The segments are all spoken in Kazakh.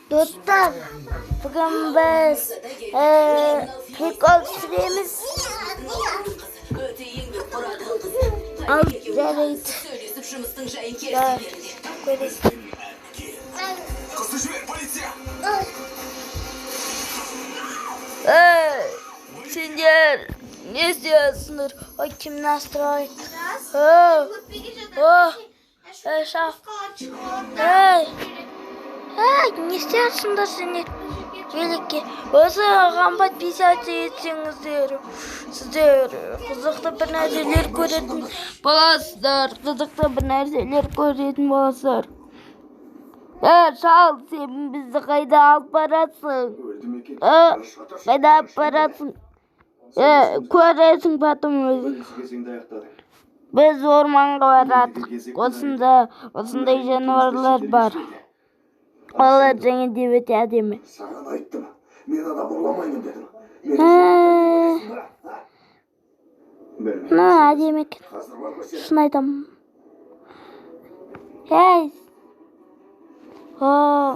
Достар, бүгін біз прикол түсіреміз. Ал жарайды. Көресің. Қызды жібер, полиция! Ей, сендер не істейсіңдер? Ой, кім настрой? О, о, ей, шах. Ей, ей, не істейсіңдер сендер? Великке. Осыған подписаться етсеңіздер, сіздер қызықты бір нәрселер көретін боласыздар. Қызықты бір нәрселер көретін боласыздар. Ей, шал, сен бізді қайда алып барасың? Өлді ме екен? Қайда алып барасың? Көресің потом өзің. Бірінші кезеңді аяқтадың. Біз орманға баратық. Осында осындай жануарлар бар. Олар және де өте әдемі. Саған айттым. Мен адам ұрламаймын дедім. Білмеймін. Мына әдемі екен. Қазір бар ғой сен. Шын айтамын. Ей! О,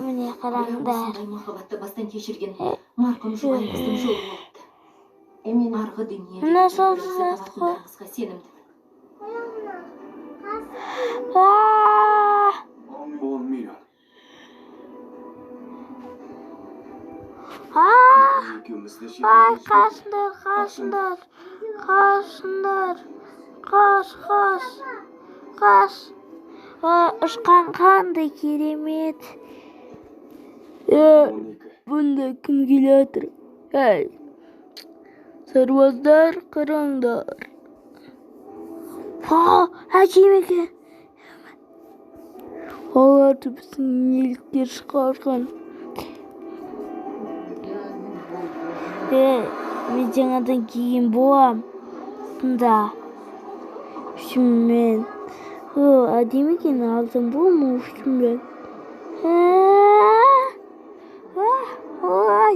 міне қараңдар. Осындай махаббатты бастан кешірген марқұм жұбайыңыздың жолы болыпты. Мен арғы дүниеде Мына сол бір-біріңізді зат қой. табатындарыңызға сенімдімін. Аа! 10 миллион. Аа! Екеумізді Ай, шетелге жіберді. қашыңдар, қашыңдар, қашыңдар, қаш, қаш, қаш. Ұшқан қандай керемет. 12. Бұнда кім келе жатыр? Ей, сарбаздар, қараңдар. А, әдемі екен. Оларды біздің неліктер шығарған. Мен жаңадан киген болам. Тында. Шынымен. О, әдемі екен, алсам бола ма шынымен? Ой.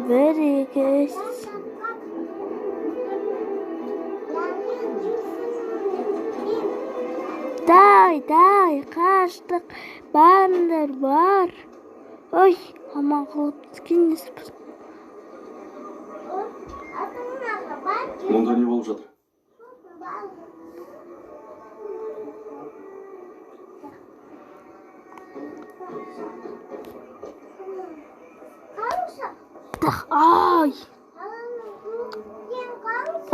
Бір, екі, үш. Дай, дай, қаштық. Барыңдар, бар. Ой, аман қалып түскен емеспіз. Мұнда не болып жатыр? Ай!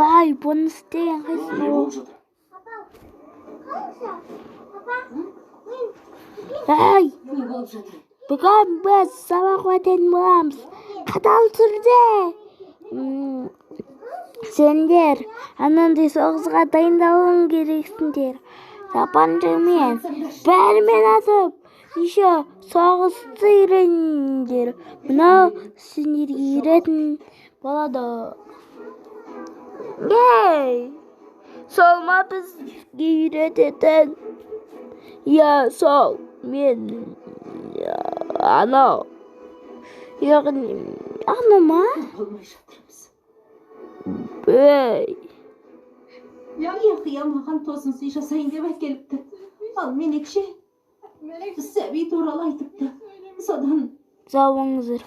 Ай, бұны істеген қайсысы Не ол? болып жатыр? Ай! Не болып жатыр? Бүгін біз сабақ өтетін боламыз. Қатал түрде. Сендер анандай соғысқа дайындалуың керексіңдер. Тапаншамен, бәрімен атып, еще соғысты үйреніңдер. Мынау сендерге үйретін болады. Ей! Сол ма бізге үйрететін? Иә, сол. Мен анау. Яғни, анау ма? Болмай жатырмыз. Ей! Яхия маған тосын сый жасайын деп әкеліпті. Ал Менекше сәби туралы айтыпты. Содан Сау болыңыздар.